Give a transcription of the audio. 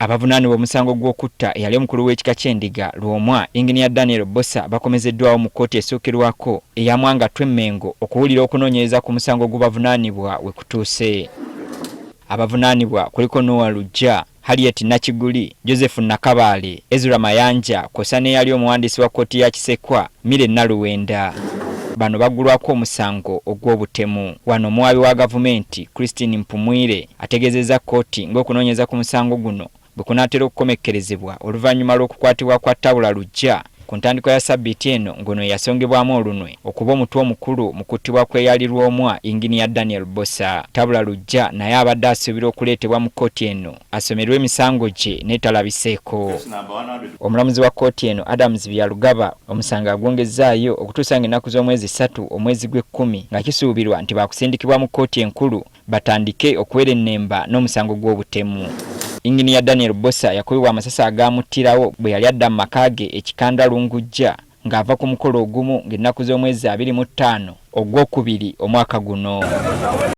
Abavunaanibwa omusango gw'okutta eyali omukulu w'ekika ky'Endiga Lwomwa, Yinginiya Daniel Bbosa bakomezeddwawo mu kkooti esookerwako eya Mwangattu e Mmengo okuwulira okunoonyereza ku musango ogubavunaanibwa we kutuuse. Abavunaanibwa kuliko Noah Luggya, Harriet Nakiguli, Joseph Nakabaale, Ezra Mayanja kw'ossa n'eyali omuwandiisi wa kkooti ya Kisekwa, Milly Naluwenda. Bano baggulwako omusango ogw'obutemu. Wano omuwaabi wa gavumenti, Christine Mpumwire ategeezezza kkooti ng'okunoonyereza ku musango guno bwe kunaatera okukomekkerezebwa oluvannyuma lw'okukwatibwa kwa Tabula Luggya ku ntandikwa ya ssabbiiti eno ng'ono yeyasongebwamu olunwe okuba omutwe omukulu mu kuttibwa kw'eyali Lwomwa Yinginiya Daniel Bbosa. Tabula Luggya naye abadde asuubirwa okuleetebwa mu kkooti eno asomerwe emisango gye naye talabiseeko. Omulamuzi wa kkooti eno Adams Byarugaba omusango agwongezzaayo okutuusa ng'ennaku z'omwezi ssatu omwezi gw'ekkumi nga kisuubirwa nti baakusindikibwa mu kkooti enkulu batandike okuwerennemba n'omusango gw'obutemu. Yinginiya Daniel Bbosa yakubibwa amasasi agaamuttirawo bwe yali adda mu maka ge e Kikandwa Lungujja ng'ava ku mukolo ogumu ng'ennaku z'omwezi 25 Ogwokubiri omwaka guno.